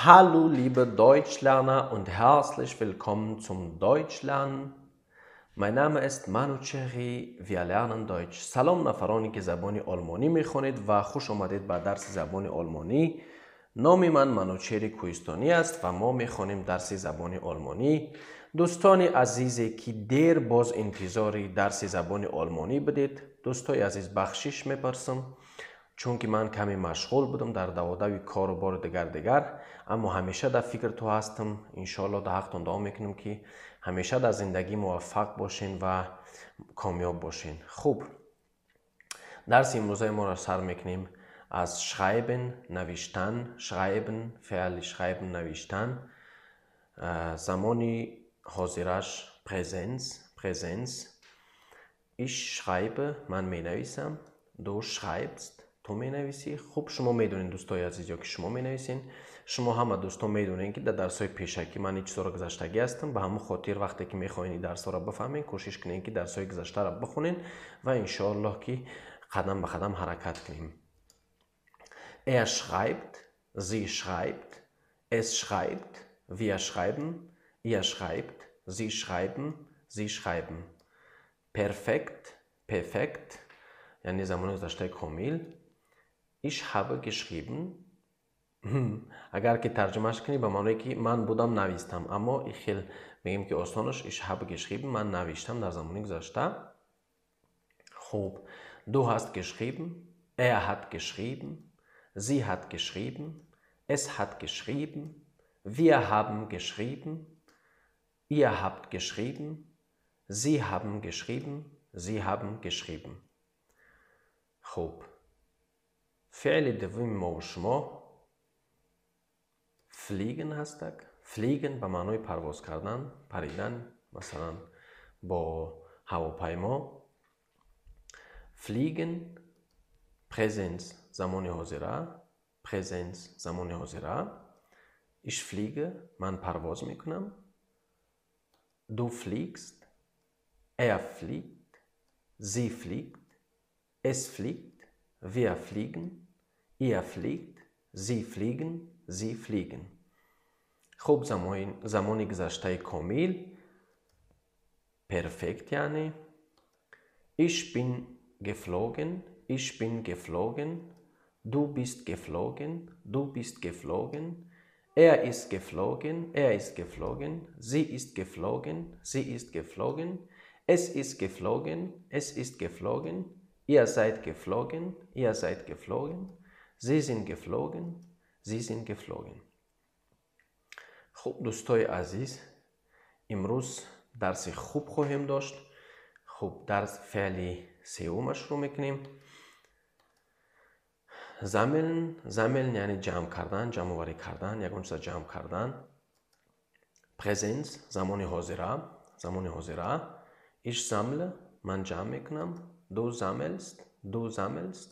Hallo liebe Deutschlerner und herzlich willkommen zum Deutschlernen. Mein Name ist Manucheri, wir lernen Deutsch. Салом нафароне ки забони олмонӣ мехонед ва хуш омадед ба дарси забони олмонӣ. Номи ман Манучери Кӯҳистонӣ аст ва мо мехонем дарси забони олмонӣ. Дӯстони азизе ки дер боз интизори дарси забони олмонӣ будед, дӯстои азиз, бахшиш мепурсам, чунки ман каме машғул будам дар даводави кору бори дигар, аммо ҳамеша дар фикр ту ҳастам. Иншоалло дар ҳақтон дуо мекунам, ки ҳамеша дар зиндагӣ муваффақ бошен ва комёб бошен. Хуб, дарси имрӯзаи моро сар мекунем аз schreiben, навиштан. Schreiben, феъли schreiben, навиштан. Замони ҳозираш Präsens, Präsens. Ich schreibe, ман менависам. Du schreibst, ту менависӣ. Хуб, шумо медонед, дӯстои азиз, ё ки шумо менависен. Шумо ҳама дӯстон медонед, ки дар дарсҳои пешакӣ ман ин чизҳоро гузаштагӣ ҳастам. Ба ҳамон хотир вақте ки мехоҳед ин дарсҳоро бифаҳмед, кӯшиш кунед, ки дарсҳои гузаштаро бихонед ва иншоаллоҳ ки қадам ба қадам ҳаракат кунем. Er schreibt, sie schreibt, es schreibt, wir schreiben, ihr schreibt, sie schreiben, sie schreiben. Perfekt, perfekt, яъне замони гузаштаи комил. Ich habe geschrieben. Агар ки тарҷумааш кунӣ, ба маъное ки ман будам навистам, аммо и хел мегӯем ки осонаш ich habe geschrieben, ман навиштам дар замони гузашта. Хуб, du hast geschrieben, er hat geschrieben, sie hat geschrieben, es hat geschrieben, wir haben geschrieben, ihr habt geschrieben, sie haben geschrieben, sie haben geschrieben. Хуб, феъли дуввуми мо шумо fliegen ҳастак. Fliegen ба маънои парвоз кардан, паридан, масалан бо ҳавопаймо. Fliegen, Präsens, замони ҳозира, Präsens, замони ҳозира. Ich fliege, ман парвоз мекунам. Du fliegst, er fliegt, sie fliegt, es fliegt, wir fliegen, ihr fliegt, sie fliegen, sie fliegen. Хуб, замони гузаштаи комил, Perfekt, яъне ich bin geflogen, ich bin geflogen, du bist geflogen, du bist geflogen, er ist geflogen, er ist geflogen, sie ist geflogen, sie ist geflogen, es ist geflogen, es ist geflogen, ihr seid geflogen, ihr seid geflogen, sie sind geflogen, sie sind geflogen. Хуб, дӯстои азиз, имрӯз дарси хуб хоҳем дошт. Хуб, дарс феъли сеюма шурӯъ мекунем. Sammeln, sammeln яъне ҷамъ кардан, ҷамъоварӣ кардан, ягон чиза ҷамъ кардан. Präsens, замони ҳозира, замони ҳозира. Ich sammle, ман ҷамъ мекунам. Du sammelst, du sammelst,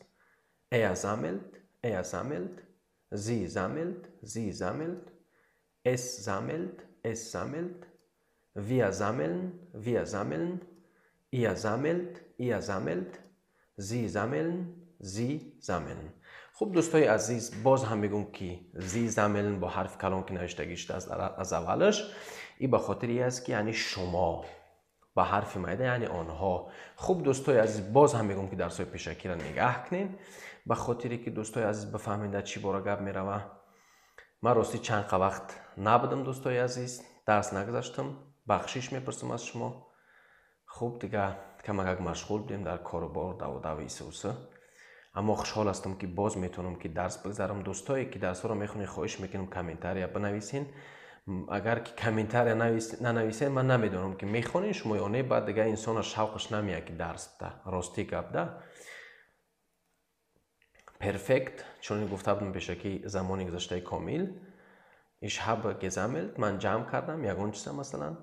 er sammelt, er sammelt, sie sammelt, sie sammelt, es sammelt, es sammelt, wir sammeln, wir sammeln, ihr sammelt, ihr sammelt, sie sammeln, sie sammeln. Хуб, дӯстои азиз, боз ҳам мегӯм, ки sie sammeln бо ҳарфи калон ки навиштагӣ шудааст аз аввалаш, и ба хотири аст ки яъне шумо, ба ҳарфи майда яъне онҳо. Хуб, дӯстои азиз, боз ҳам мегӯм, ки дарсҳои пешакиро нигаҳ кунед, ба хотире ки дӯстои азиз бифаҳмед, дар чӣ бора гап мерава. Ман ростӣ чанд қа вақт набудам, дӯстои азиз, дарс нагузаштам, бахшиш мепурсам аз шумо. Хуб, дига камакак машғул будем дар кору бор, даводави исуса, аммо хушҳол ҳастам, ки боз метавонам ки дарс бигзарам. Дӯстое ки дарсҳоро мехонед, хоҳиш мекунам, комментария бинависен. Агар ки комментария нанависен, ман намедонам, ки мехонед шумо ё не. Баъд дига инсона шавқаш намеяд, ки дарс бда. Ростӣ гап да. Perfekt, чунин гуфта будам пешакӣ, замони гузаштаи комил. Ich habe gesammelt, ман ҷамъ кардам ягон чиза, масалан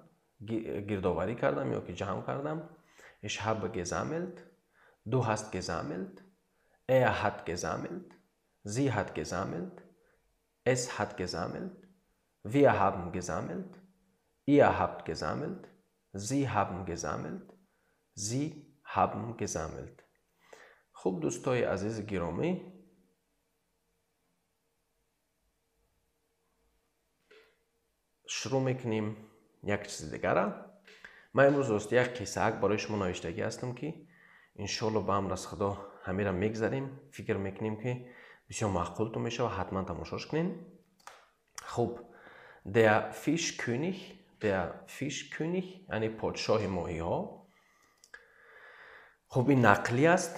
гирдоварӣ кардам ё ки ҷамъ кардам. Ich habe gesammelt, du hast gesammelt, er hat gesammelt, sie hat gesammelt, es hat gesammelt, wir haben gesammelt, ihr habt gesammelt, sie haben gesammelt, sie haben gesammelt. Хуб, дӯстои азизи гиромӣ. Шурӯъ мекунем як чизи дигара. Ман имрӯз рости як қиссаак барои шумо навиштагӣ ҳастам, ки иншоалло ба амр аз Худо ҳамира мегзарем. Фикр мекунем, ки бисёр маъқултон мешавад, ҳатман тамошош кунем. Хуб, der Fischkönig, der Fischkönig, яъне подшоҳи моҳиҳо. Хуб, ин нақлӣ аст.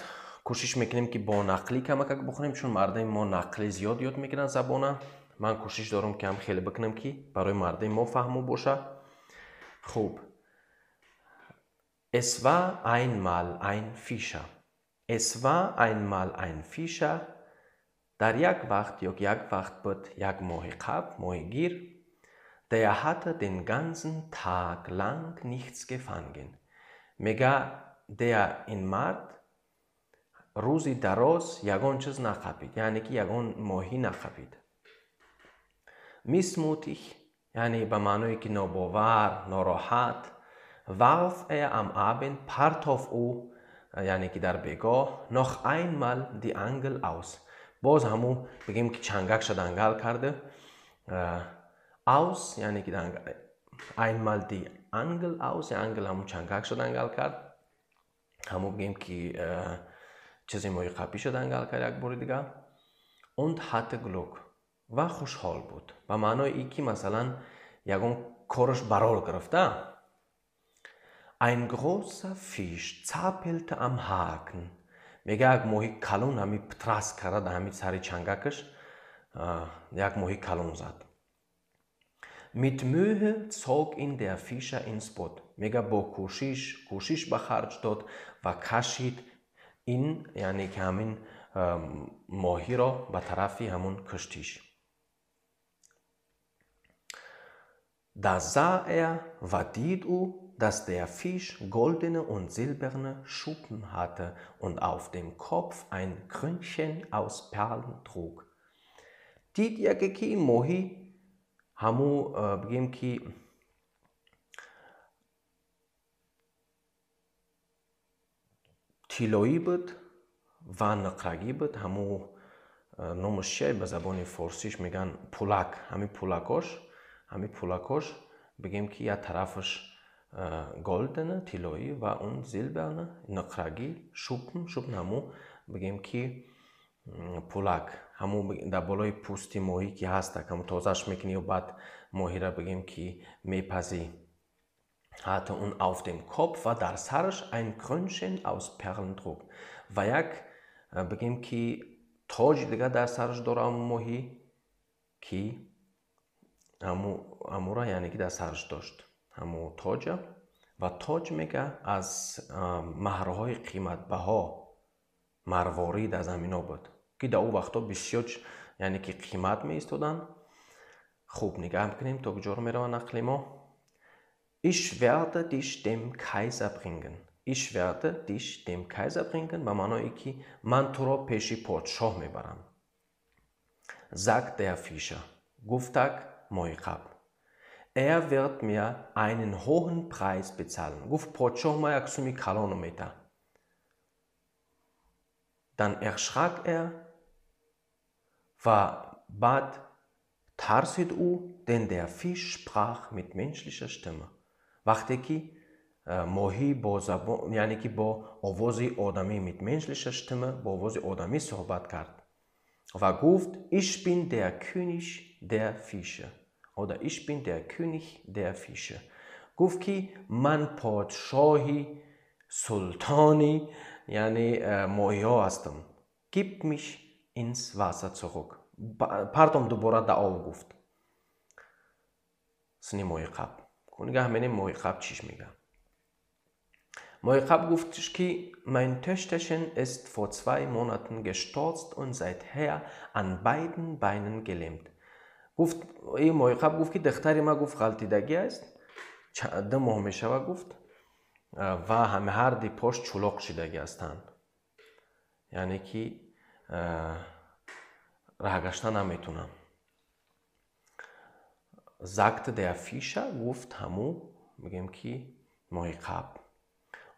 Кӯшиш мекунем, ки бо нақлӣ камакак бихонем, чун мардуми мо нақлӣ зиёд ёд мекунанд забона. Ман кӯшиш дорам, ки ҳам хеле бикунам, ки барои мардуми мо фаҳмо боша. Хуб, es war einmal ein Fischer. Es war einmal ein Fischer. Дар як вақт ё як вақт буд як моҳиқаб, моҳигир. Der hatte den ganzen Tag lang nichts gefangen. Мега, der ин мард рӯзи дароз ягон чиз нақапид, яъне ки ягон моҳӣ нақапид. Missmutig, яъне ба маъное ки нобовар, нороҳат, warf er am Abend, партов ӯ, яъне ки дар бегоҳ, noch einmal die Angel aus. Боз ҳамун бигем ки чангакша дангал карда, aus, яъне ки einmal die Angel aus, Angel ҳамун чангакша дангал кард, ҳамун бигем ки чизи моҳиқапиша дангал кард як бори дигар. Und hatte Glück, ва хушҳол буд, ба маънои ин ки масалан ягон кораш барор гирифта. Ein großer Fisch zappelte am Haken. Мега, як моҳи калон ҳами трас карда дар ҳами сари чангакаш як моҳи калон зад. Mit Mühe zog ihn der Fischer ins Boot. Мега, бо кӯшиш, кӯшиш ба харҷ дод ва кашид ин, яъне ки ҳамин моҳиро ба тарафи ҳамун киштиш. Da sah er ва дид ӯ, dass der Fisch goldene und silberne Schuppen hatte und auf dem Kopf ein Krönchen aus Perlen trug. Дид яке ки моҳӣ ҳамун бигем ки тиллоӣ буд ва нуқрагӣ буд. Ҳамун номаш чия, ба забони форсиш мегӯянд пулак. Ҳамин пулакош бигем ки як тарафаш goldene, тиллоӣ, ва он silberne, нуқрагӣ, Schuppen, Schuppen ҳамун бигем ки пулак, ҳамун дар болои пӯсти моҳӣ ки ҳастак, ҳамун тозааш мекунӣ ё баъд моҳиро бигем ки мепазӣ. Hatte und auf dem Kopf, ва дар сараш, ein Krönchen aus Perlen trug, ва як бигем ки тоҷи дигар дар сараш дора моҳӣ, ки ҳамура, яъне ки дар сараш дошт ҳамун тоҷа. Ва тоҷ, мега, аз маҳраҳои қиматбаҳо, марворид, аз ҳамино буд, ки дар он вақтҳо бисёр, яъне ки қимат меистоданд. Хуб, нигаҳ мекунем, то куҷоро меравад нақли мо. Ich werde dich dem Kaiser bringen. Ich werde dich dem Kaiser bringen, ба маъное ки ман туро пеши подшоҳ мебарам. Sagt der Fischer. Гуфтак моҳиқаб. Er wird mir einen hohen Preis bezahlen. Гуфт, подшоҳ ма як суми калоно мета. Dann erschrak er, ва баъд тарсид ӯ, denn der Fisch sprach mit menschlicher Stimme. Вақте ки моҳӣ бо забон, яъне ки бо овози одамӣ, mit menschlicher Stimme, бо овози одамӣ суҳбат кард ва гуфт: Ich bin der König der Fische. Oder ich bin der König der Fische. Гуфт, ки ман подшоҳи, султони, яъне моҳиҳо ҳастам. Gib mich ins Wasser zurück. Партом дубора да об, гуфт сини моҳиқаб. Нигаҳ менем, моҳиқаб чиш мега. Моҳиқаб гуфтш, ки mein Töchterchen ist vor 2 Monaten gestürzt und seither an beiden Beinen gelähmt. Гуфт, ин моҳиқаб гуфт, ки духтари ма, гуфт, ғалтидагӣ аст, 2 моҳ мешава, гуфт, ва ҳами ҳарди пош чулоқ шидагӣ ҳастанд, яъне ки раҳ гашта наметунам. Sagte der Fischer, гуфт ҳаму, мегӯем ки моҳиқаб.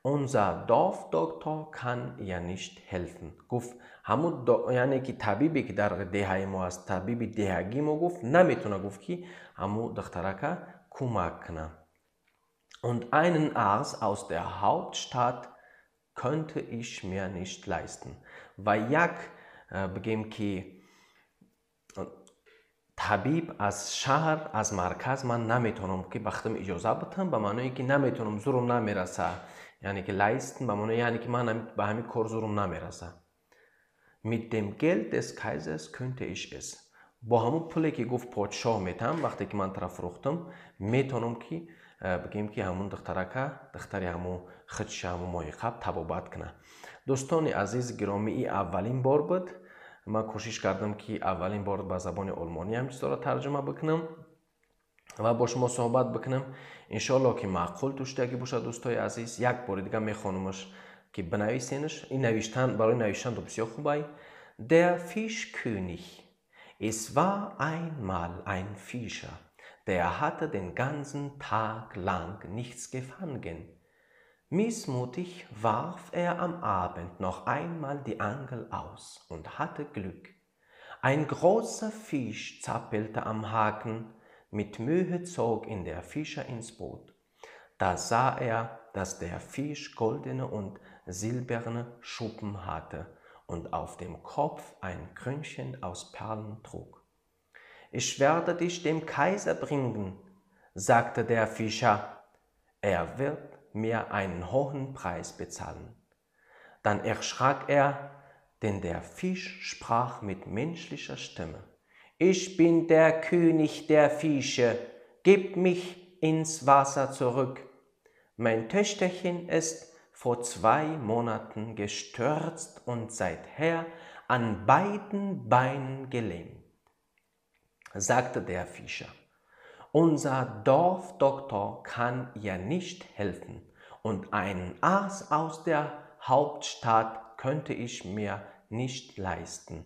Unser Dorfdoktor kann ihr nicht helfen. Гуфт, ҳамун, яъне ки табибе, ки дар деҳаи мо аст, табиби деҳагии мо, гуфт, наметавона, гуфт, ки ҳамун духтарака кӯмак кунад. Und einen Arzt aus der Hauptstadt könnte ich mir nicht leisten. Ва як, бигем ки, табиб аз шаҳр, аз марказ ман наметавонам, ки ба худам иҷоза битам, ба маъное ки наметавонам, зурум намераса. Яъне ки leisten ба маънои, яъне ки ман ба ҳамин кор зурум намераса. Mit dem Geld des Kaisers könnte ich es. Бо ҳамун пуле, ки, гуфт, подшоҳ метам, вақте ки ман тура фурӯхтам, метавонам ки, бигем ки, ҳамун духтарака, духтари ҳамун худша, ҳамун моҳиқаб табобат кунад. Дӯстони азиз, гиромӣ, и аввалин бор буд, ман кӯшиш кардам, ки аввалин бор ба забони олмонӣ ҳам чизоро тарҷума бикунам ва бо шумо суҳбат бикунам. Иншоалло, ки маъқул туштагӣ бошад. Дӯстои азиз, як бори дига мехонамаш, ки бинависенаш. Ин навиштан, барои навиштан бисёр хубай. Der Fischkönig. Es war einmal ein Fischer, der hatte den ganzen Tag lang nichts gefangen. Missmutig warf er am Abend noch einmal die Angel aus und hatte Glück. Ein großer Fisch zappelte am Haken, mit Mühe zog ihn der Fischer ins Boot. Da sah er, dass der Fisch goldene und silberne Schuppen hatte und auf dem Kopf ein Krönchen aus Perlen trug. „Ich werde dich dem Kaiser bringen“, sagte der Fischer. „Er wird mir einen hohen Preis bezahlen.“ Dann erschrak er, denn der Fisch sprach mit menschlicher Stimme: „Ich bin der König der Fische, gib mich ins Wasser zurück. Mein Töchterchen ist vor 2 Monaten gestürzt und seither an beiden Beinen gelähmt“, sagte der Fischer. „Unser Dorfdoktor kann ihr nicht helfen und einen Arzt aus der Hauptstadt könnte ich mir nicht leisten.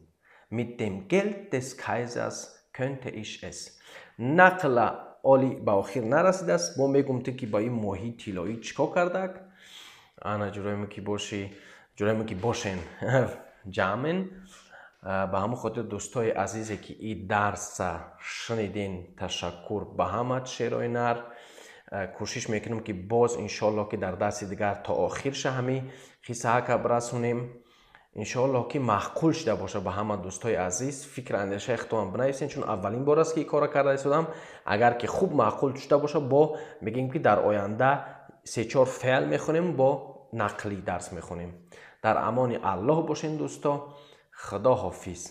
Mit dem Geld des Kaisers könnte ich es.“ Нақла оли ба охир нарасидааст. Бо мегум, ту ки ба ин моҳии тиллоӣ чӣ кор кардак? Ана, ҷуроиме ки бошӣ, ҷуроиме ки бошен, ҷамъен. Ба ҳамон хотир, дӯстои азизе, ки и дарса шуниден, ташаккур ба ҳамат, шерои нар. Кӯшиш мекунем, ки боз, иншоалло, ки дар дарси дигар то охирша ҳами қиссаҳака бирасонем. Иншоалло, ки маъқул шуда бошад ба ҳама. Дӯстои азиз, фикр андешаи худтон бинависен, чун аввалин бор аст, ки ин корро карда истодам. Агар ки хуб маъқул шуда бошад, бо мегӯем, ки дар оянда се-чор феъл мехонем, бо нақлӣ дарс мехонем. Дар амони Аллоҳ бошен, дӯсто. Худо ҳофиз.